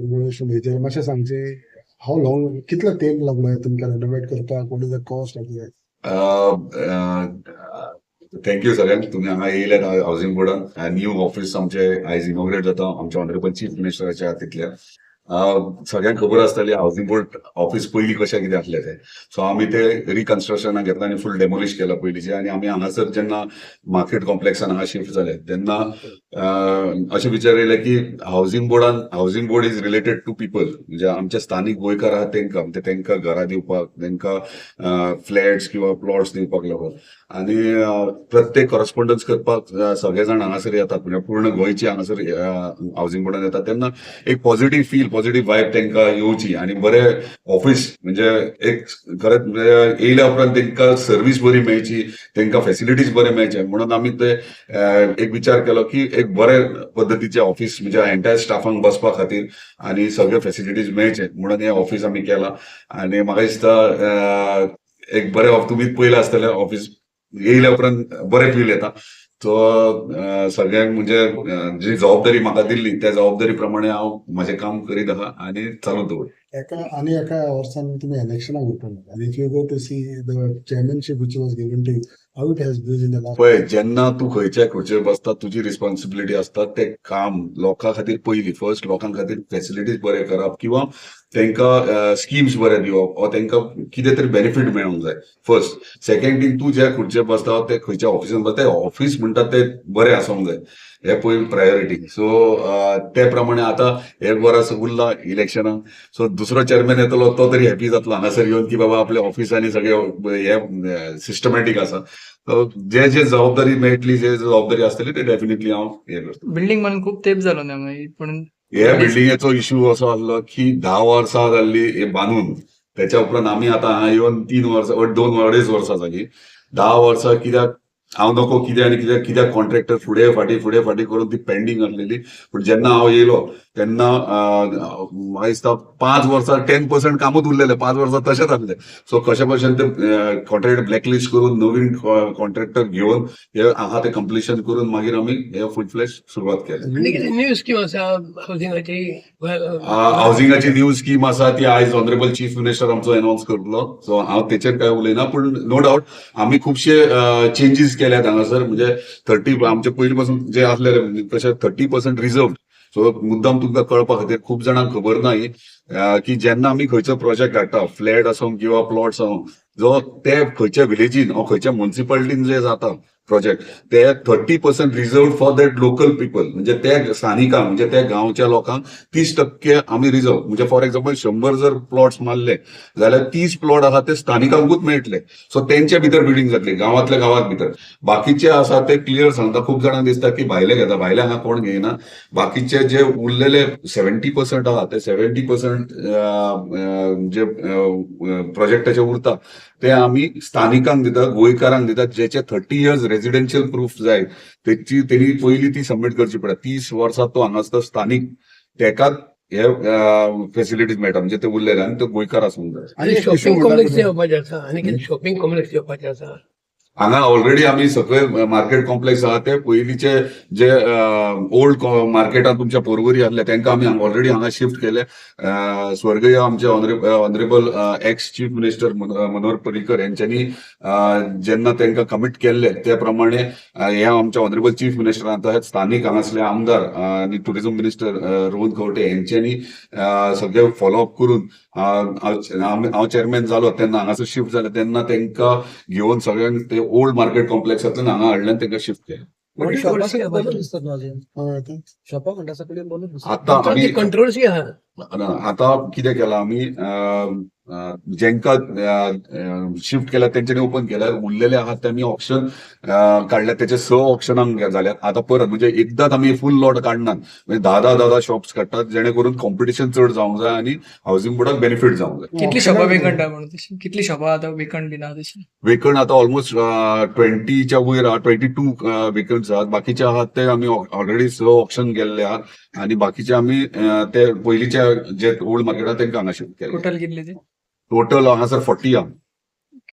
Renovation हेचेर मातशें सांगचें, हाव लॉंग, कितलो तेंप लागलो तुमकां रेनोवेट करपाक? What is the cost of that? Thank you सगळ्यांक, तुमी हांगा येयल्यात. हावजींग बोर्डान न्यू ऑफिस आमचे आयज इनॉग्रेट जाता आमच्या ऑनरेबल चीफ मिनिस्टराच्या हातींतल्यान. सगळ्यांक खबर आसतली हावजींग बोर्ड ऑफिस पयलीं कशें कितें आसलें तें. सो आमी ते रिकन्स्ट्रक्शनाक घेतला आनी फूल डेमोलिश केला पयलींचें. आनी आमी हांगासर जेन्ना मार्केट कॉम्प्लेक्सान हांगा शिफ्ट जाले तेन्ना अशें विचार येयले की housing बोर्डान, housing board is related to people, म्हणजे आमचे स्थानीक गोंयकार आहात तेंकां, म्हणजे तेंकां घरां दिवपाक, तेंकां फ्लॅट्स किंवा प्लॉट्स दिवपाक लागून. आनी प्रत्येक कॉरस्पॉन्डन्स करपाक सगळे जाण हांगासर येतात, म्हणजे पूर्ण गोंयचे हांगासर हावजींग बोर्डान येतात तेन्ना एक पॉझिटिव्ह फील, पॉझिटिव्ह वायब तेंकां येवची आनी बरें ऑफिस, म्हणजे एक खरेंच म्हणजे येयल्या उपरांत तेंकां सर्वीस बरी मेळची, तेंकां फॅसिलिटीज बरे मेळचे म्हणून आमी ते एक विचार केलो की एक बरे पद्दतीचे ऑफिस, म्हणजे एंटायर स्टाफांक बसपा खातीर आनी सगळे फॅसिलिटीज मेळचे म्हणून हें ऑफिस आमी केलां. आनी म्हाका दिसता एक बरें, तुमी पयलें आसतलें, ऑफिस येयल्या उपरांत बरें फील येता. सो सगळ्यांक म्हणजे जी जबाबदारी म्हाका दिल्ली त्या जबाबदारी प्रमाणे हांव म्हजें काम करीत आहा आनी चालू दवर. एका आनी एका वर्सान तुमी इलेक्शनाक वयतले आनी if you go to see the chairmanship which was given to, how it has been in the last पळय, जेन्ना तूं खंयच्याय खुर्चेर बसता, तुजी रिस्पॉन्सिबिलिटी आसता ते काम लोकां खातीर, पयली फर्स्ट लोकां खातीर फॅसिलिटीज बरे करप किंवा तांकां स्किम्स बरे दिवप वा तांकां कितें तरी बेनिफीट मेळोंक जाय फर्स्ट. सेकंड थिंग, तूं ज्या खुर्चेर बसता, ते खंयच्या ऑफिसान बसता, ते ऑफिस म्हणटा ते बरें आसूंक जाय, हे पयली प्रायोरिटी. सो ते प्रमाणे आतां एक वर्स उरला इलेक्शनाक, सो दुसरो चेअरमॅन येतलो तो तरी हॅपी जातलो हांगासर येवन की बाबा आपल्या ऑफिसांनी सगळे हे सिस्टमॅटीक आसा. सो जे जे जबाबदारी मेळटली, जे जबाबदारी आसतली, ते डेफिनेटली हांव हे करतलो. बिल्डिंग बांदून खूप तेप जालो न्ही हांगा, पण हे बिल्डिंगेचो इश्यू असो आसलो की 10 वर्सां जाल्ली हे बांदून. त्याच्या उपरांत आमी आतां हांगा येवन 3 वर्सां, 2-2.5 वर्सां जाली. 10 वर्सां कित्याक हांव नको कितें आनी कित्याक कित्याक कॉन्ट्रॅक्टर फुडें फाटीं फुडें फाटीं करून ती पेंडींग आसलेली. पूण जेन्ना हांव येयलो तेन्ना म्हाका दिसता 5 वर्सां 10% कामूच उरलेलें, 5 वर्सां तशेंच आसलें. सो कशे भशेन ते कॉन्ट्रॅक्ट ब्लॅकलिस्ट करून, नवीन कॉन्ट्रॅक्टर घेवन हे आहा ते कंप्लिशन करून मागीर आमी हे फूल फ्लॅज सुरवात केली. आनी कितें न्यू स्कीम आसा हावसिंगाची? हावसिंगाची न्यू स्कीम आसा, ती आयज ऑनरेबल चीफ मिनिस्टर आमचो अनाउन्स करतलो. सो हांव तेचेर काय उलयना, पूण नो डावट आमी खुबशे चेंजीस केल्यात हांगासर. म्हणजे 30 आमचे पयलीं पासून जे आसलेले कशे 30% रिजर्व. सो मुद्दाम तुमकां कळपा खातीर, खूब जाणांक खबर ना ही की जेन्ना आमी खंयचो प्रोजेक्ट हाडटा, फ्लॅट आसूं किंवा प्लॉट्स आसूं, जो ते खंयच्या विलेजीन वा खंयच्या मुन्सिपालिटीन जे जाता प्रोजेक्ट, ते 30% reserve for that local people, म्हणजे ते स्थानिकांक, म्हणजे त्या गांवच्या लोकांक 30% आमी रिजर्व. म्हणजे फॉर एक्झाम्पल, 100 जर प्लॉट्स मारले जाल्यार 30 प्लॉट आसा ते स्थानिकांकूच मेळटले. सो तेंच्या भितर बिल्डिंग जातली, गांवांतल्या गांवात भितर. बाकीचे आसा ते क्लियर सांगता, खूब जाणांक दिसता की भायले घेता, भायले हांगा कोण घेयना. बाकीचे जे उरलेले 70% आहा, ते 70% जे प्रोजेक्टाचे उरता ते आमी स्थानिकांक दिता, गोंयकारांक दिता. जेचे 30 इयर्स रेजिडेन्शियल प्रूफ जाय, तेची तेणी पयली ती सबमीट करची पडटा. 30 वर्सां तो हांगा स्थानीक, तेकाच हे फेसिलिटीज मेळटा, म्हणजे ते उरलेले आनी तो गोंयकार आसूंक जाय. आनी एक issue shopping म्हणटा कॉम्प्लेक्स कितें? येवपाचें आसा आनी कितें शॉपिंग कॉम्प्लेक्स येवपाचें आसा? हांगा ऑलरेडी आमी सकयल मार्केट कॉम्प्लेक्स आहा, ते पयलींचे जे ओल्ड मार्केटात तुमच्या पोरवरी आसले, तांकां आमी ऑलरेडी हांगा शिफ्ट केले. स्वर्गीय आमचे honourable x chief minister Manohar Parrikar यांच्यांनी जेन्ना तांकां कमीट केल्ले, ते प्रमाणे हे आमचे ऑनरेबल चीफ मिनिस्टर, तशेंच स्थानीक हांगासले आमदार आनी टुरिझम मिनिस्टर रोहन खंवटे यांच्यांनी सगळे फॉलोअप करून हांव चेअरमॅन जालो तेन्ना हांगासर शिफ्ट जाले तेन्ना तांकां घेवन सगळ्यांक ते ओल्ड मार्केट कॉम्प्लेक्सांतल्यान हांगा हाडले आनी तांकां शिफ्ट केले. पण शॉपा सगळीं बंदूच दिसतात न्हू अजून? हय, ते शॉपा म्हणटा सगळीं बंदूच दिसतात. आता आमी कंट्रोवर्सी आहा. आता कितें केलां आमी, अं, अं, जेंका शिफ्ट केल्या तेंच्यांनी ओपन केल्या, उरलेले आहात ते आमी ऑक्शन काडल्या. तेचे स ऑक्शनाक जाल्यात. आतां परत म्हणजे एकदांच आमी फूल लॉट काडनात, म्हणजे धा धा धा धा शॉप्स काडटात, जेणे करून कॉम्पिटिशन चड जावंक जाय आनी हावसिंग बोर्डाक बेनिफीट जावंक जाय. कितली शॉपां वेकंट आहा म्हणून तशी, कितली शॉपां आतां वेकंट बीन आहा तशी? वेकंट आतां ऑलमोस्ट 20च्या वयर आहा, 22 वेकंट्स आहात. बाकीचे आहात ते आमी ऑलरेडी स ऑक्शन केल्ले आहात आनी बाकीचे आमी ते पयलींच्या जे ओल्ड मार्केटात तेंकां हांगा शिफ्ट केले. टोटल कितली ती? टोटल हांगासर 40 आहा.